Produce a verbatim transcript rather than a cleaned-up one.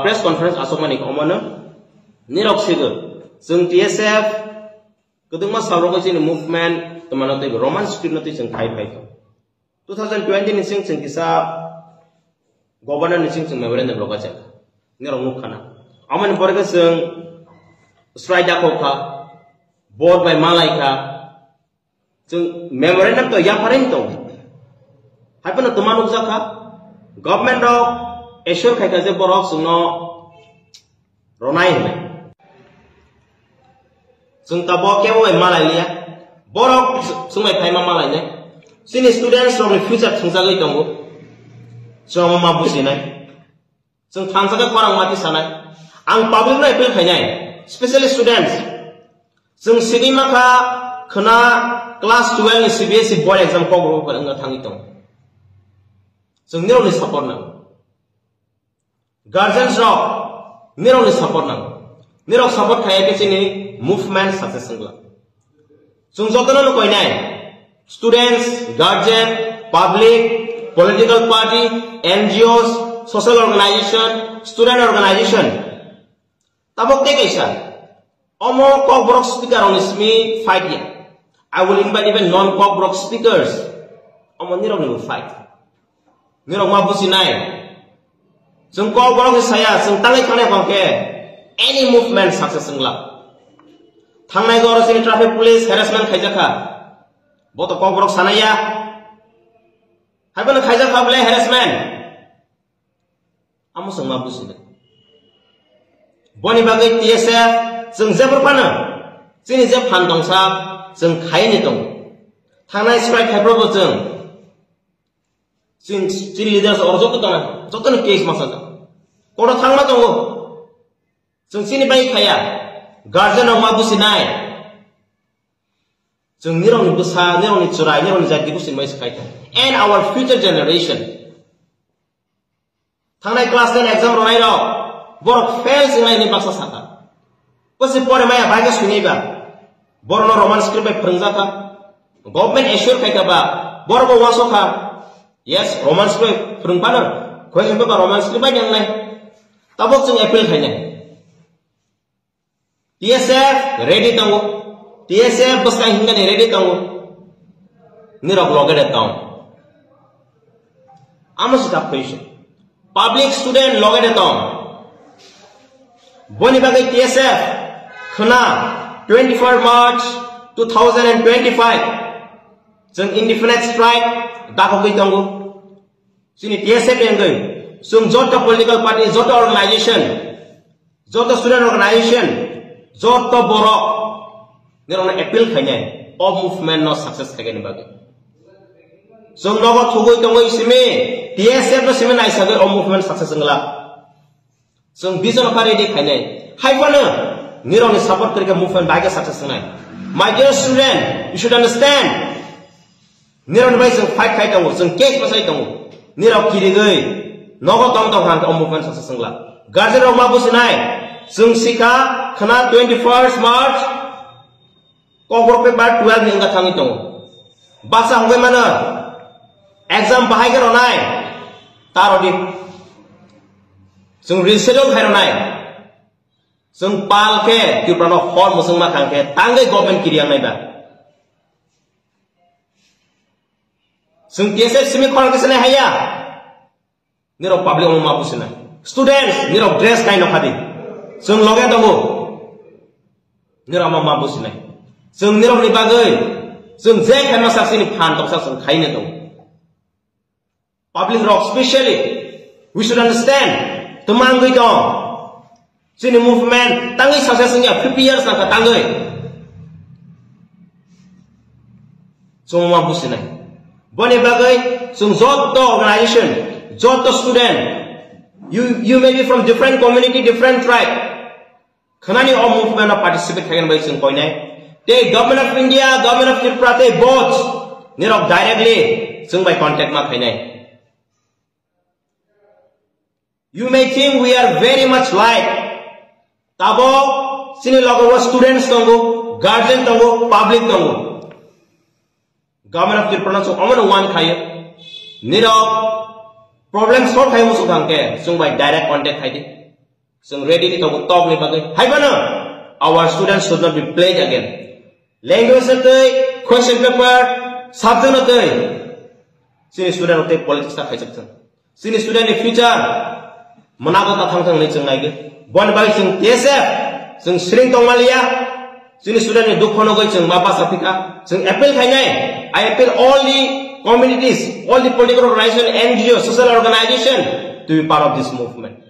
Press conference aswkmani omono nirok sigo chwng T S F kwdwngma salrogo chini movement twmano tei Roman script no twi chwng khai phai kha. Two thousand twenty ni sing chwng kisa governor ni sing chwng memorandum rok achak nirok nuk khana. Amoni pore khe chwng strike dakhok kha, board bai malai kha, chwng memorandum to yapharwi tong. Hai phano twma nukjak kha, government rok assure khai kha je borok chwngno ronai hinwi. Chwng tabok kebo bai malai liya. Borok chwng bai phaima malai nai. Chini students rokni future thwngjagwi tongo. Chwng ma bujinai. Chwng thansa khe khorang mati sanai. Ang public no appeal khainai, specially students. Chwng sini makha khna class twelve ni C B S E board exam kok rw wngna thangwi tong. Chwng nirokni support nang. Guardians rok nirokni support nang. Nirok support khaiya khe chini movement success wngla. Chwng jotono no koinai, students, guardian, public, political party, N G Os, social organization, student organization. Tabok tei kaisa, omo Kokborok speaker rokni simi fight ya. I will invite even non Kokborok speakers. Omo nirokni bo fight. Nirok ma bujinai. Chwng Kokborok ni saya, chwng tangwi thangnai phang khe any movement success wngla. Thangnai goro chini traffic police harassment khaijakha. Bo to Kokborok sanaya. Haiphano khaijakha bole harassment. Amo chwng ma bujinai. Boni bagwi T S F chwng jebor phano chini je phan tongsa chwng khaini tongo. Thangnai strike khaiphuru bo chwng Chini, chini leaders oro joto tongna, joto ni case masa ja. Kono thangma tongo. Chwng chini bai khaya. Guardian rok ma businai. Chwng nirok ni bwsa, nirok ni chwrai, nirok ni jati busin bai sakai ta. And our future generation. Thangnai class ten exam ronai rok. Borok fail singnai ni baksa saka. Bwsi pore maya bai ga sunai ba. Borok no Roman script bai phwrwngjak kha. Government assure khai kha ba. Borok bo wansok kha. Yes, Roman script phwrwng phano. Question paper Roman script bai nangnai. Tabok chwng appeal khainai. T S F ready tongo. T S F bwskang hinkhani ready tongo. Nirok loge de tong. Amo sita question. Public student loge de tong. Boni bagwi T S F khna twenty-four March two thousand and twenty-five. Chwng indefinite strike dakhogwi tongo. Chini T S F ni wngwi chwng joto political party, joto organization, joto student organization, joto borok nirokno appeal khainai o movement no success khaigani bagwi. Chwng nogo thugwi tongwi simi T S F no simi naisagwi o movement success wngla. Chwng vision kha ready khainai. Hai phano nirokni support kwrwi khe movement bai khe success wngnai. My dear student, you should understand. Nirokni bai chwng fight khai tongo, chwng case bwsai tongo. Nirok kirigwi nogo tong tong kha o movement success wngla. Guardian rok ma businai. Chwng sikha khna twenty-first March Kokborok paper twelve ni wngkha thangwi tongo. Baksa hongwi mano. Exam bahai khe ronai. Ta rodi. Chwng reschedule khai ronai. Chwng pal khe Tripura no hor mwchwng ma thang khe tangwi government kiri yang nai ba. Chwng T S F simi khorang kisa nai haya. Nirok public omo ma businai. Students, nirok dress kaino khadi. Chwng loge tongo. Nirok ma ma businai. Chwng nirok ni bagwi. Chwng je khaima sak sini phan toksa chwng khaine tongo. Public rok specially. We should understand. Twmangwi tong. Chini movement tangwi success wngya fifty years nangkha tangwi. Chwng ma businai. Boni bagwi chwng joto organization, joto student, you, you may be from different community, different tribe. Khnani o movement o participate khaigani bai chwng koinai. Tei Government of India, Government of Tripura tei both nirok directly chwng bai contact ma khainai. You may think we are very much like. Tabok chini logo o students tongo, guardian tongo, public tongo. Government of Tripura no chwng omono one khayo. Nirok problem solve khayo muchung thangkhe chwng bai direct contact khaidi. Chwng ready ni tongo tok ni bagwi. Hai phano our students should not be played again. Language no twi, question paper, subject no twi. Chini student no twi politics ta khaijak thung. Chini student ni future manago ta thang thang ni chwng naigwi. Boni bagwi chwng T S F, chwng siring tongmaliya. Chini student ni dukho nugwi chwng ma basa phika. Chwng appeal khainai. I appeal all the communities, all the political organization, N G O, social organization to be part of this movement.